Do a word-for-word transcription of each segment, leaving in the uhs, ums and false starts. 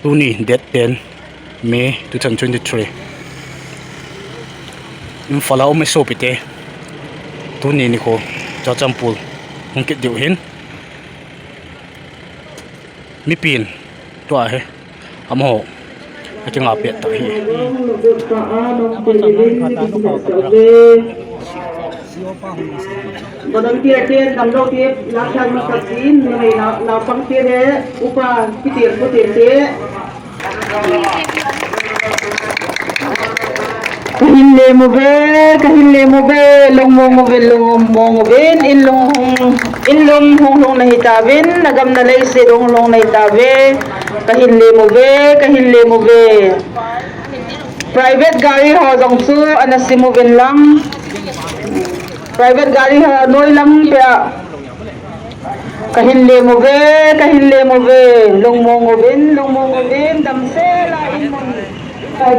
Tuni date ten May two thousand twenty-three. Imphal a um i sopite. Tuni nikho Churachandpur hung kit diu ahin. Mipin tua hi amaho akinga pet ta hi. Volunteer te, damlou te, lang thang masat in, numei naupang te le upa kitir pu te te. Kahin lem uve, kahin lem uve, lungmong uvin, lungmong uvin, in lung, in lung hung lhung nahi tauvin, nagam naleiset hung lhung nahi tauve. Kahin lem uve, kahin lem uve. Private gari ho jong chu ana sim uvin lang. Private gari ho noi lam pia. Kahin lem uve, kahin lem uve. Lungmong uvin, lungmong uvin. Damsel a in mun.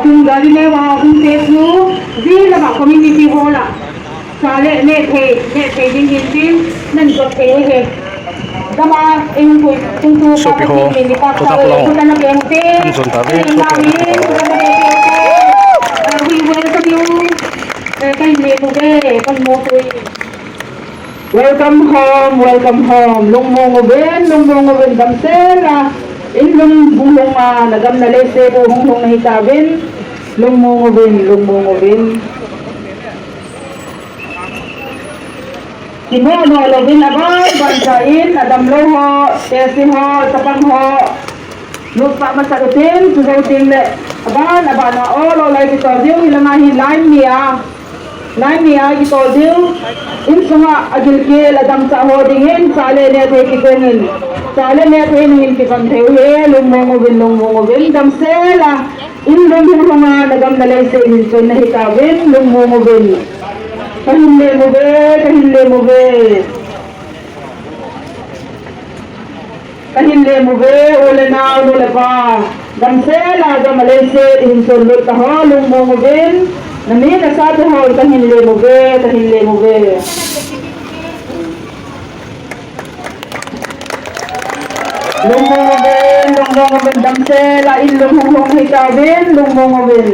Tung gari ne wa hung te chu. Zi la ba community hall a. Cha le neh thei, neh thei ding hin tin, nan jot thei u ahi. Gam a, eng pui, tung tu, sopi ho, Churachandpur ho, Churachandpur ho. Kutana keng te, an jon ta ve, sopi ho. We welcome you. Eh, kahin lem uve, kan mo tui. Welcome home, welcome home. Lungmong uvin, lungmong uvin, damsel a. In lung hung lhung a, nagam naleiset u hung lhung nahi tauvin. Lungmong uvin, lungmong uvin. Kimoh noh louvin aban ban cha in, adamlou ho, tesi ho, chapang ho. Lut pah masat utin, chujou teng le, aban, aban a, ol, ol a kitol diu, hilanga hi line ni a. Line ni a kitol diu. Insunga agilkel, adangchah ho dingin, cha le neh thei kikong in. Cha le neh thei nahin kivon thei u ahi, lungmong uvin, lungmong uvin, damsel a. In lung hung lhung a, nagam naleiset hin chon nahi tauvin, lungmong uvin. Kahin lem uve, kahin lem uve. Kahin lem uve, u le nao, nu le pa. Damsel a gam a leiset hin chon lut taho, lungmong uvin. Nami nasa te ho, kahin lem uve, kahin lem uve. Lungmong uvin, lungmong uvin, damsel a in lung hung lhung nahi tauvin, lungmong uvin.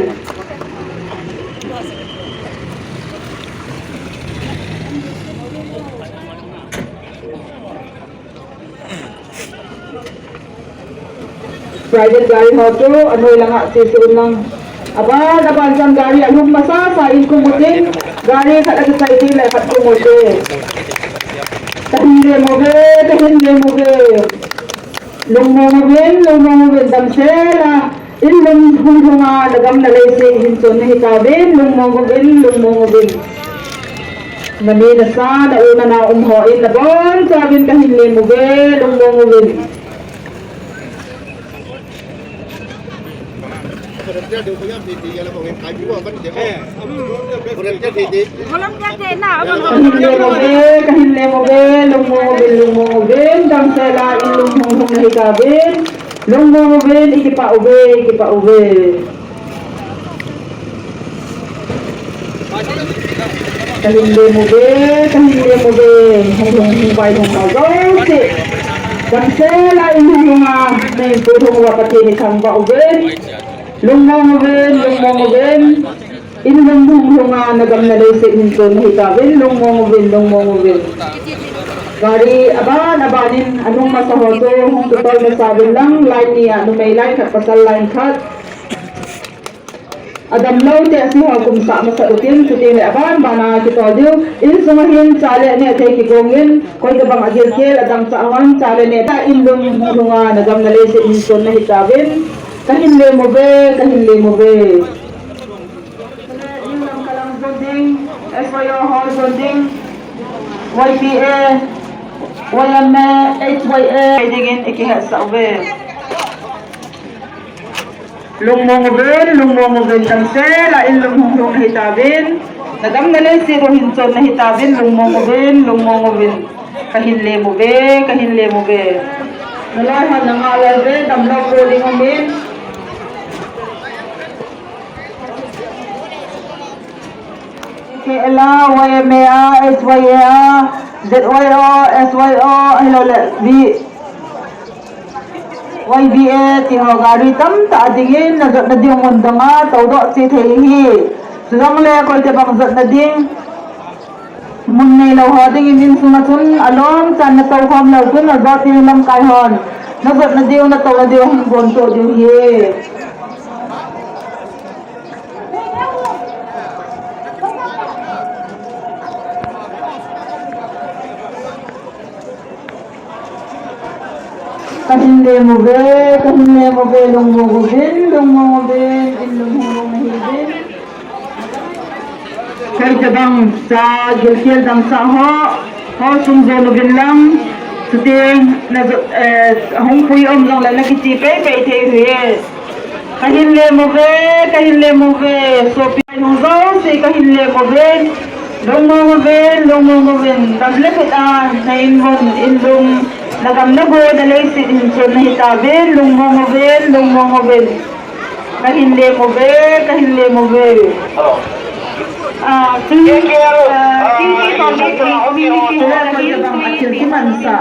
Private gari ho chu anoi langa chese un lang. Aban, aban chan gari alhum masa sa in kum utin, gari khat akichai teng le khat kum ute. Kahin lem uve, kahin lem uve. Lungmong uvin, lungmong uvin, damsel a. In lung hung lhung a, nagam naleiset hin chon nahi tauvin, lungmong uvin, lungmong uvin. Nami nasa, na u na nao um ho in, nabon chauvin kahin lem uve, lungmong uvin. Kahin lem uve, kahin lem uve, lungmong uvin, lungmong uvin, damsel a in lung hung lhung nahi tauvin, lungmong uvin, ikipah uve, ikipah uve. Kahin lem uve, kahin lem uve, hung lhung hung vai hung ho jouse. Damsel a in hung lhung a, nei pu hung uva Pathen ithangvah uvin. Lungmong uvin, lungmong uvin. In lung hung lhung a, nagam naleiset hin chon nahi tauvin, lungmong uvin, lungmong uvin. Gari aban aban in, anung masa ho chu hung kitol masa uvin lang, line ni a, numei line khat, pasal line khat. Adamlou tesi ho kum sah masat utin, chuteng le aban ban a kitol diu. Insunga hin cha le neh thei kigong in, koi tabang agilkel, adangchah hon cha le neh ta in lung hung lhung a, nagam naleiset hin chon nahi tauvin. Kahin lem uve, kahin lem uve. New Lamka lang jon ding, S Y O ho jon ding, Y P A, Y M A, H Y A, dingin ikihetsah uve. Lungmong uvin, lungmong uvin, damsel a in lung hung lhung nahi tauvin. Nagam naleiset u hin chon nahi tauvin, lungmong uvin, lungmong uvin. Kahin lem uve, kahin lem uve. Nalai hon nanga lal uve, damlou po ding umin. K L A, Y M A, H Y A, Z Y O, S Y O, ahilou le, V. Y V A ti ho gari tamtah dingin najotna ding mun dong a toudoh cheh thei hi. Chujongle koite bang jotna ding mun neilou ho dingin insunga chun alom chan natou khom leu chun ajot ding lamkai hon najotna diu natouna diu hin gontoh diu hi. Kahin lemu ve, kahin lemu ve, lungmong uvin, lungmong uvin, in lungmong nahi uvin. Koite bang cha gilkel dang cha ho, ho sung jon uvin lang, chuteng na jo, eh, hung pui um jongle nakiche peipei thei uve. Kahin lemu ve, kahin lemu ve, sopi nung jouse kahin lemu ve. Lungmong uvin, lungmong uvin, dam le phet a, na in mun, in lum, na gam na go, na leiset hin chonna hitauvin, lungmong uvin, lungmong uvin. Kahin lemu ve, kahin lemu ve. Ah, tun, ah, K K L, ah, K K L, ah, community hall a hin, athil kimansa,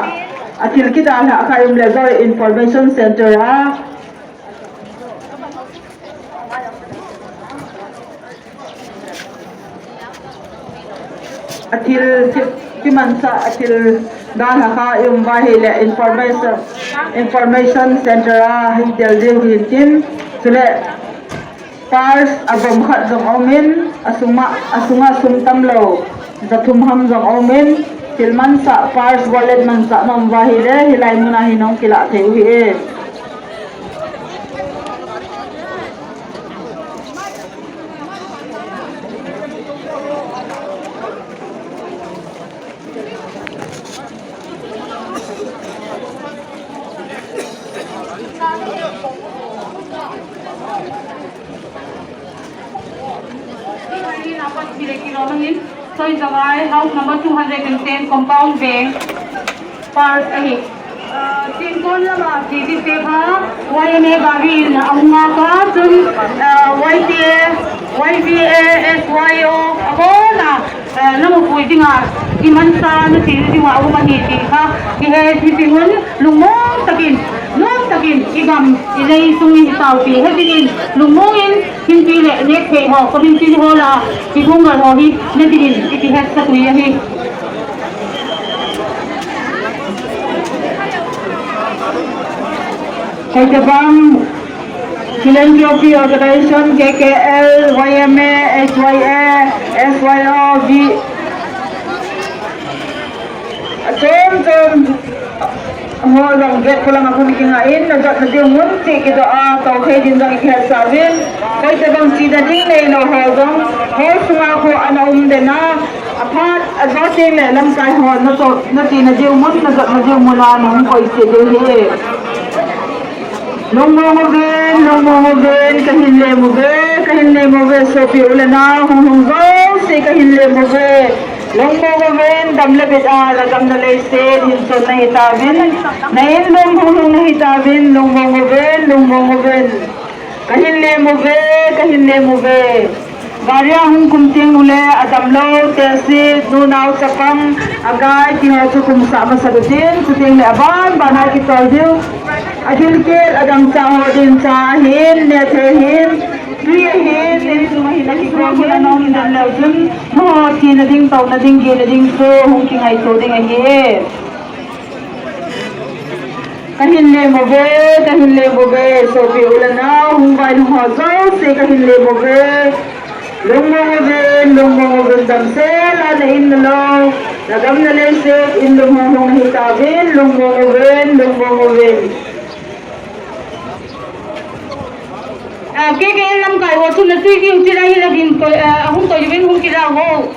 athil kidalhah kha um le Zoria Information Center a. Athil ki, kimansa, athil dalhah kha i um uva ahile information, information center a hin del diu hin tin, chule purse abom khat jong aumin, asunga, asunga sum tamlou, ja thum ham jong aumin, thil mansah, purse, wallet mansah na um uva ahile, hilai muna hin hung kilah thei u ahi e. Soi Jawai, house number two hundred and ten, compound bank, purse ahi. Ah, Tingkon lama P V C kha, Y M A gari in ahung a kha, chun, ah, Y T A, Y V A, S Y O, abon a, eh, na mupui dinga, i mansa na thei dinga, aum ahi ti kha, i he ti ti hun, lungmong takin, nom takin, i gam, i lei sung i tao ti, he ti in, lungmong in, Hinpi le neh thei ho, community hall a, i gungal ho hi, na dingin, i kihetsa tui ahi. Koite bang, Philanthropy Organization, K K L, Y M A, H Y A, S Y O, V, Achom chom ho jong gate kholang a khun kinga in, najotna ding mun cheh kidoh a, tou thei din jong i kihetsa uvin. Koite bang chena ding neilou ho jong, hall sunga khu ana um den a, aphat ajo teng le lamkai ho, nato, nachena ding mun, najotna ding mun a nahung koi cheh diu ahi. Lungmong uvin, lungmong uvin, kahin lemu ve, kahin lemu ve, sopi u le nao, hung hung jouse kahin lemu ve. Lungmong uvin, dam le bit a, na gam na leiset, hin chonna hitauvin, na in lum hung hung nahitauvin, lungmong uvin, lungmong uvin. Kahin lemu ve, kahin lemu ve. Gari a hung kum teng ule, adamlou, tehse, nunao chapang, agai, ti ho chu kumsah masa utin, chuteng le aban ban a kitol diu. Agilkel, adangchah ho dinchah ahin, neh thei ahin, tui ahin, insung ahin, akikhom ahin, ana um den leu chun, amaho chena ding, touna ding, gena ding chu, hung kingaito ding ahi. Kahin lemu ve, kahin lemu ve, sopi u le nao, hung vai hung ho jouse, kahin lemu ve. Lungmong uvin, lungmong uvin, damsel a na in na lou, na gam na leiset, in lum hung hung nahitauvin, lungmong uvin, lungmong uvin. Ah, K K L lamkai ho chun na tui kiu chila hi la gin koi, ah, ahung koi uvin hung kila ho.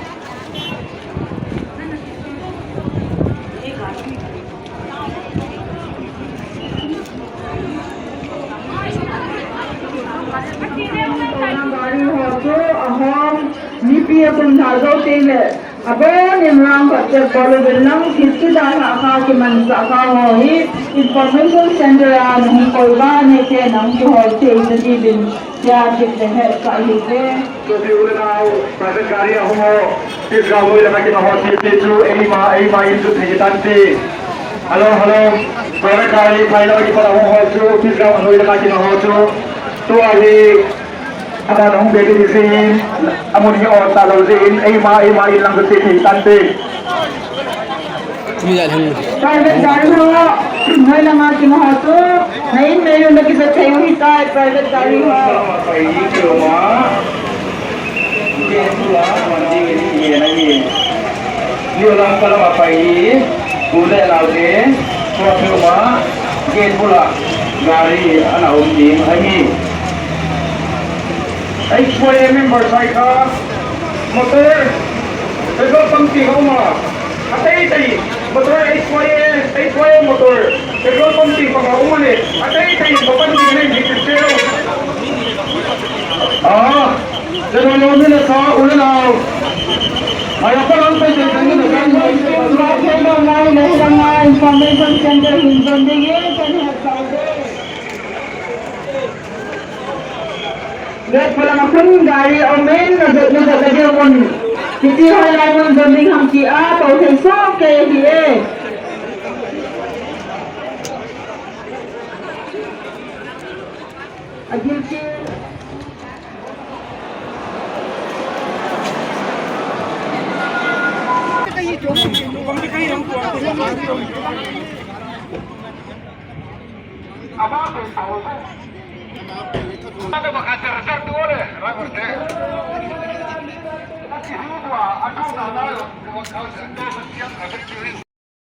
Gari ho chu ahom, mipi akum lha jou teng le, abonin round khat check bol uvin lang, kiti dalhah kha, kimansah kha ho hi, information center a nahung koi uva, neite nahung kihol thei nadiuvin, tia tip le hetsah ahi ve. Sopi u le nao, private gari a hung ho, Peace Ground noi lama kina ho, safety chu eima, eima in chu thei tante. Hello, hello. Private gari, pilot, kipat ahung ho chu, office ground, noi le ka kina ho chu. Tua hi, aban ahung be kiti jin, amun hi on ta lou jin, eima, eima in lang kati thei tante. Private gari ho, noi langa kina ho chu, na in mei un la kisa thei u hitai, private gari ho. Pai, kilo ma. Gate bula, mandi gari, ye na ye. Lio lang kala ma pai, bule lau de, tua phe ma, gate bula, gari, ana um ding, ahi. H Y A member sai kha, motor, petrol pump ti kha uma, atei tei, motor H Y A, H Y A motor, petrol pump ti kha uma le, atei tei, motor ti ne, ni ti tero. Ah. General Minister, u le nao. Haya pa lang pa te te ni na kan. Hello, nai, nai, nai, information center hin jon ding e, kan help sa de. Gate pala ma kun gari aumin, na jot, na jot, na jot mun. Kiti hoi lai mun jon ding ham ti a, pau thei so ke hi e. Agil ke.